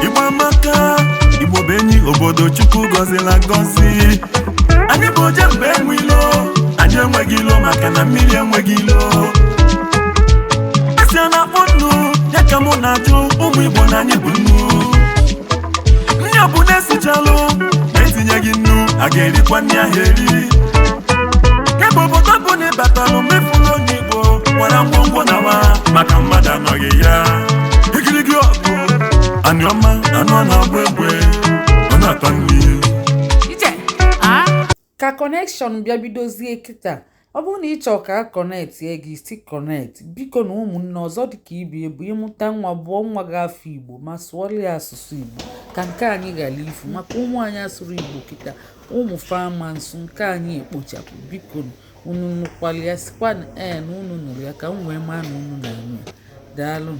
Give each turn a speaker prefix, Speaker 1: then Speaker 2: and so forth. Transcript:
Speaker 1: Igbo amaka, Igbo bụ enyi, obodo Chukwu gọzila gọzi. Anyị bụ oje mgbe enwe ilo, anyị enweghị ilo maka na mmiri enweghị ilo. Esi a na-akpọ nnu ya ka mụ na-ajụ ụmụ Igbo na anyị bụ nnu. Nri ọ bụ na-esichalụ na-etinyeghị nnu, a ga-erikwa nri ahụ eri. Kemgbe obodo bụ na ịbatalụ mefuru onye Igbo gwara ngwongwo nawa maka mmadụ anọghị ya. Igirigi ọgụ anị ọma, anụ a na-agba egbe, ọ na-atọ nri.
Speaker 2: Ije a.
Speaker 3: Ka connection bịa bidozie kịta. Ọ bụrụ na ị chọọ ka a connectie gị, si connect, biko. Na ụmụnne ọzọ dịka ibe ebu ịmụta nwa, bụọ nwa gị afọ Igbo ma sụọrọ ya asụsụ Igbo ka nke anyị ghara ifu, maka ụmụ anyị asụrụ Igbo kịta, ụmụ fama nsụ nke anyị ekpochapụ. Biko, unu nụkwala ya, sikwa ee na unu nụrụ ya ka m wee maa na unu na-anụ ya. Daalụ.